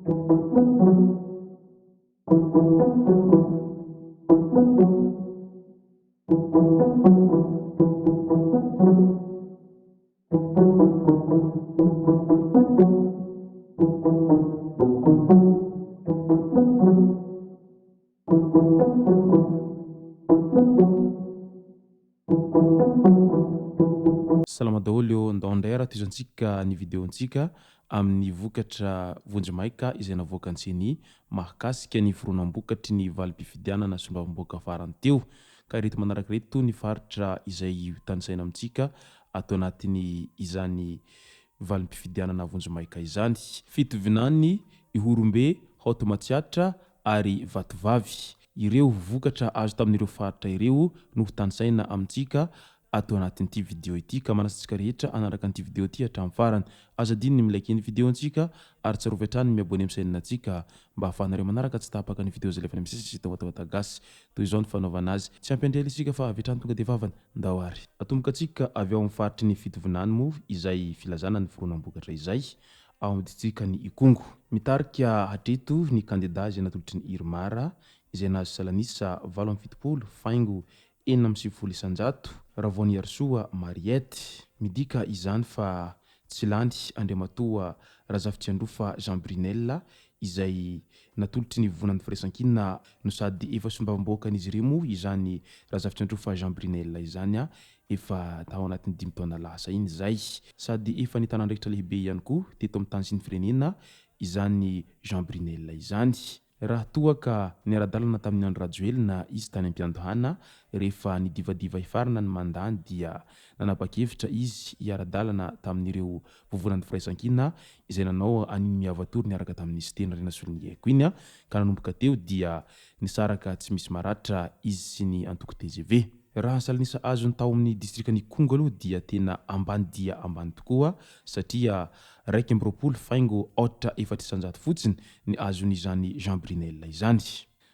Salama daholo ô, ndao indray ary tohizantsika ny video-ntsika amin'ny vokatra vonjimaika izay navoakan'ny ceni mahakasika ny fironam-bokatry ny valim-pifidianana solombavambahoaka farany teo. Ka ireto manaraka ireto ny faritra izay tanisaina amintsika ato anatin'ny izany valim-pifidianana vonjimaika izany. Fitovinany, Ihorombe, Haute Matsiatra ary Vatovavy. Ireo vokatra azo tamin'ireo faritra ireo no ho tanisaina amintsika ato anatin'ity video ity ka manasa antsika rehetra hanaraka an'ity video ity hatramin'ny farany. Aza adino ny mi-like ny video antsika ary tsarovy hatrany ny mi-abonner amin'ny chaîne antsika mba ahafahanareo manaraka tsy tapaka ny video izay alefanay misesy eto Tamatave Gasy. Toy izao ny fanaovana azy. Tsy ampy andriala isika fa avy hatrany tonga dia vavany. Ndao ary. Atomboka antsika avy ao amin'ny faritry ny Fitovinany moa izay filazana ny fironam-bokatra izay ao amin'ny distrikan'i Ikongo. Mitarika hatreto ny kandida izay natolotry ny Irmar izay nahazo salanisa 78 faingo 96 isan-jato, Ravoaniharisoa Mariette. Midika izany fa tsy lany Andriamatoa Razafitsiandraofa Jean Brunelle izay natolotry ny Vovonan'ny Firaisankina no sady efa solombavambahoakan'izy ireo moa izany Razafitsiandraofa Jean Brunelle izany efa tao anatin'ny dimy taona lasa iny izay. Sady efa nitana andraikitra lehibe ihany koa teto amin'ny tany sy ny firenena izany Jean Brunelle izany. Raha toa ka niara-dalana tamin'i Andry Rajoelina izy tany am-piandohana, rehefa nidivadiva hifarana ny mandany dia nanapa-kevitra izy hiara-dalana tamin'ireo vovonan'ny Firaisankina izay nanao an'iny Miavatory niaraka tamin'i Siteny Rinasoloniaiko iny ka nanomboka teo dia nisaraka tsy misy maratra izy sy ny antoko tgv. Raha ny salanisa azony tao amin'ny distrikan'Ikongo aloha dia tena ambany dia ambany tokoa satria 21 faingo aotra efatra isan-jato fotsiny ny azon'izany Jean Brunelle izany.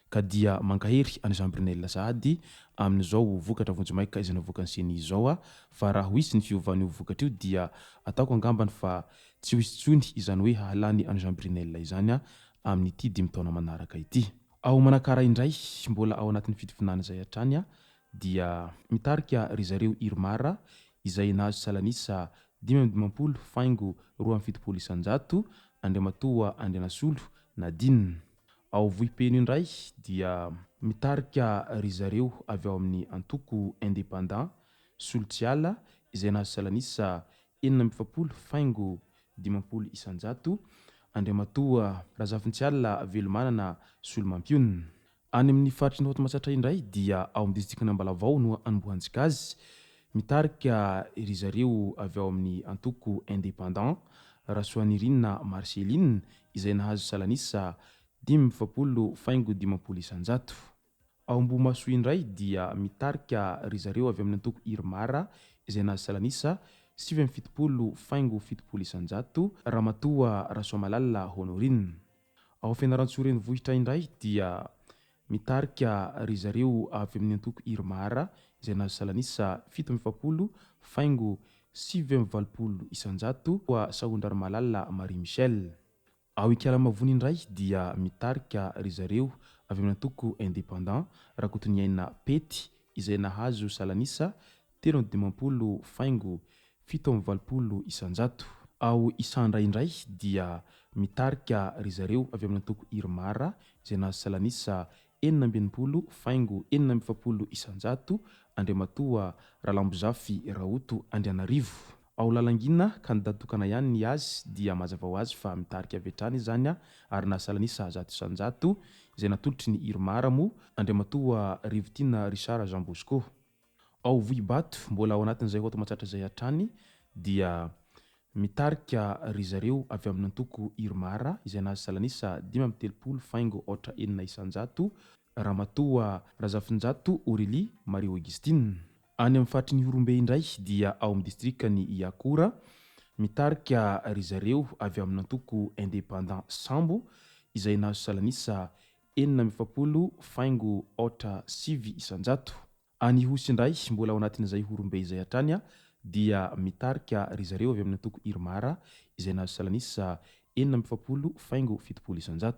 Ka dia mankahery an'i Jean Brunelle sahady amin'izao vokatra vonjimaika izay navoakan'ny Ceni izao fa raha ho hisy ny fiovan'io vokatra io dia ataoko angambany fa tsy ho hisy intsony izany hoe hahalany an'i Jean Brunelle izany amin'ity dimy taona manaraka ity. Ao Manakara indray, mbola ao anatin'ny fitovinana izay hatrany dia mitarika ry zareo Irmar izay nahazo salanisa 55 faingo 72%, Andriamatoa Andrianasolo Nadine. Ao Vohipeno indray dia mitarika ry zareo avy ao amin'ny antoko Indépendant Solotsiala izay nahazo salanisa 46 faingo 50%, Andriamatoa Razafintsiala Velomanana Solomampionona. Any amin'ny faritry ny Haute Matsiatra indray dia ao amin'ny distrikan'Ambalavao no anombohantsika azy. Mitarika ry zareo avy ao amin'ny antoko Indépendant, Rasoanirina Marcelline, izay nahazo salanisa 45 faingo 50%. Ao Ambohimahasoa indray dia mitarika ry zareo avy amin'ny antoko Irmar izay nahazo salanisa 79 faingo 70%, Ramatoa Rasoamalala Honorine. Ao Fianarantsoa renivohitra indray dia mitarika ry zareo avy amin'ny antoko Irmar izay nahazo salanisa 47 faingo 89%, Sahondrarimalala Marie Michelle. Ao Ikalamavony indray dia mitarika ry zareo avy amin'ny antoko Indépendant, Rakotoniaina Pety izay nahazo salanisa 53 faingo 87%. Ao Isandra indray dia mitarika ry zareo avy amin'ny antoko Irmar izay nahazo salanisa 66 faingo 46%, Andriamatoa Ralambozafy Rahoto Andrianarivo. Ao Lalangina, kandida tokana ihany ny azy dia mazava ho azy fa mitarika avy hatrany izany ary nahasalanisa 100% izay natolotry ny Irmar moa Andriamatoa Rivotiana Richard Jean Bosco. Ao Vohibato, mbola ao anatin'izay Haute Matsiatra izay hatrany dia mitarika ry zareo avy amin'ny antoko Irmar izay nahazo salanisa 35 faingo aotra 6% Ramatoa Razafinjato Aurélie Marie Augustine. Any amin'ny faritry ny Ihorombe indray dia ao amin'ny distrikan'i Iakora, mitarika ry zareo avy amin'ny antoko Indépendant Sambo izay nahazo salanisa 46 faingo aotra 9%. Any Ihosy indray, mbola ao anatin'izay Ihorombe izay hatrany dia mitarika ry zareo avy amin'ny antoko Irmar izay nahazo salanisa. 46,70%.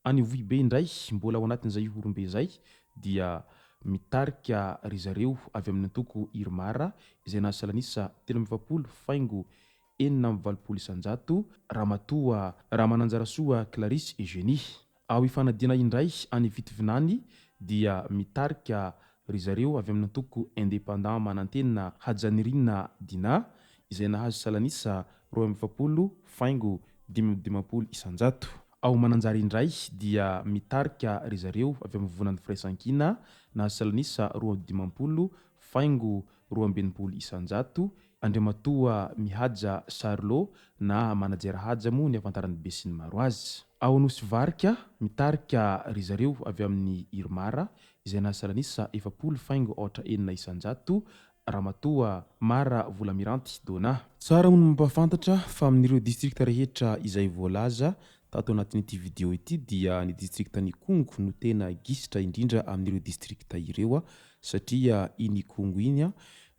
Any Vohibe indray, mbola ao anatin'izay Ihorombe izay dia mitarika ry zareo avy amin'ny antoko Irmar izay nahazo salanisa 43,86%, Ramatoa Ramananjarasoa Clarisse Eugénie. Ao Ifanadiana indray any Fitovinany dia mitarika ry zareo avy amin'ny antoko Indépendant Manantena Hajanirina Dinah izay nahazo salanisa 42,55%. Ao Mananjary indray dia mitarika ry zareo avy amin'ny Vovonan'ny Firaisankina nahazo salanisa 52,62%, Andriamatoa Mihaja Charlot na Manager Haja moa ny ahafantaran'ny besinimaro azy. Ao Nosy Varika, mitarika ry zareo avy amin'ny Irmar izay nahazo salanisa 40,6%, Ramatoa Mara Volamiranty Donna. Tsara moa ny mampahafantatra fa amin'ireo distrikta rehetra izay voalaza tato anatin'ity video ity dia ny distriktan'Ikongo no tena gisitra indrindra amin'ireo distrikta ireo satria iny Ikongo iny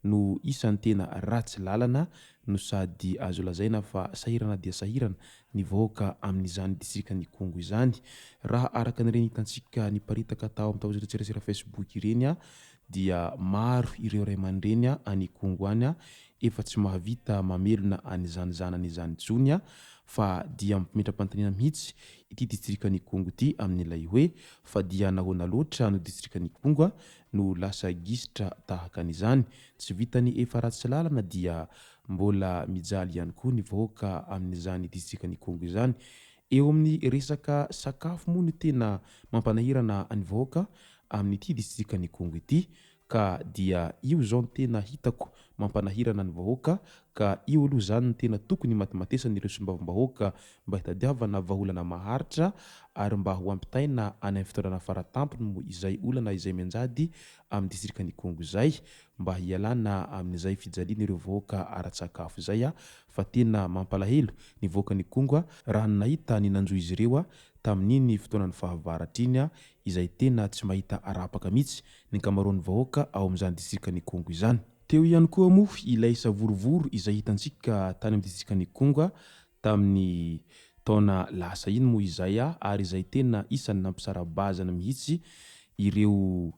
no isan'ny tena ratsy lalana no sady azo lazaina fa sahirana dia sahirana ny vahoaka amin'izany distrikan'Ikongo izany. Raha araka an'ireny hitantsika niparitaka tao amin'ny tambajotran-tserasera Facebook ireny dia maro ireo ray aman-dreny any Ikongo any efa tsy mahavita mamelona an'izany zanany izany intsony fa dia mampametra-panontaniana mihitsy ity distrikan'Ikongo ity amin'ilay hoe fa dia nahoana loatra no distrikan'Ikongo no lasa gisitra tahaka an'izany. Tsy vitan'ny efa ratsy lalana dia mbola mijaly ihany koa ny vahoaka amin'izany distrikan'Ikongo izany. Eo amin'ny resaka sakafo moa no tena mampanahirana ny vahoaka amin'ity distrikan'Ikongo ity ka dia io izao no tena hitako mampanahirana ny vahoaka ka io aloha izany no tena tokony himatimatesan'ireo solombavambahoaka mba hitadiavana vahaolana maharitra ary mba ho ampitaina any amin'ny fitondrana faratampony moa izay olana izay mianjady amin'ny distrikan'Ikongo izay mba hialana amin'izay fijalian'ireo vahoaka ara-tsakafo izay fa tena mampalahelo ny vahoakan'Ikongo raha ny nahita ny nanjo izy ireo tamin'iny fotoanan'ny fahavaratra iny izay tena tsy mahita arapaka mihitsy ny ankamaroan'ny vahoaka ao amin'izany distrikan'Ikongo izany. Teo ihany koa moa ilay savorovoro izay hitantsika tany amin'ny distrikan'Ikongo tamin'ny taona lasa iny moa izay ary izay tena isan'ny nampisara-bazana mihitsy ireo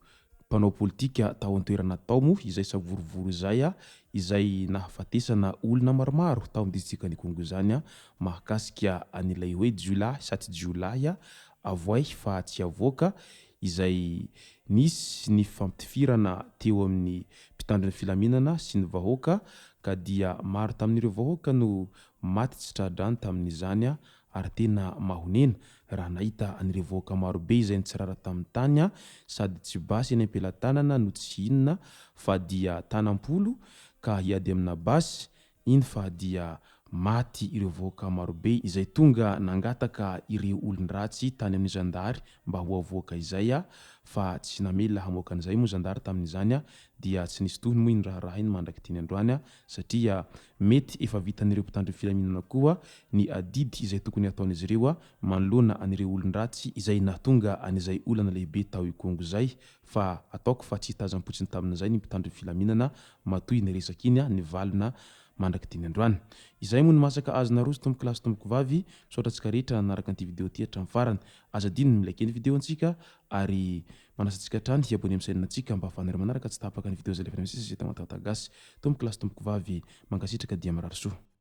mpanao politika tao an-toerana tao moa izay savorovoro izay izay nahafatesana olona maromaro tao amin'ny distrikan'Ikongo izany mahakasika an'ilay hoe jiolahy sa tsy jiolahy avoay fa tsy avoaka izay nisy ny fampitifirana teo amin'ny mpitandro ny filaminana sy ny vahoaka ka dia maro tamin'ireo vahoaka no maty tsy tra-drano tamin'izany ary tena mahonena raha nahita an'ireo vahoaka marobe izay nitsirara tamin'ny tany sady tsy basy eny am-pelatanana no tsy inona fa dia tanam-polo ka hiady amina basy iny fa dia maty ireo vahoaka marobe izay tonga nangataka ireo olon-dratsy tany amin'ny zandary mba ho avoaka izay fa tsy namela hamoaka an'izay moa zandary tamin'izany dia tsy nisy tohiny moa iny raharaha iny mandrak'ity ny androany satria mety efa vitan'ireo mpitandro filaminana koa ny adidy izay tokony hataon'izy ireo manoloana an'ireo olon-dratsy izay nahatonga an'izay olana lehibe tao Ikongo izay fa ataoko fa tsy hitazam-potsiny tamin'izay ny mpitandro filaminana matoa iny resaka iny nivalona mandrak'ity ny androany. Izay moa ny masaka azo naroso tompoko lahy sy tompoko vavy, misaotra antsika rehetra nanaraka an'ity vidéo ity hatramin'ny farany. Aza adino ny mi-like ny vidéo antsika ary manasa antsika hatrany hi-abonner amin'ny chaîne antsika mba ahafahanareo manaraka tsy tapaka ny vidéo izay alefanay misesy eto Matahata Gasy. Tompoko lahy sy tompoko vavy, mankasitraka dia mirary soa.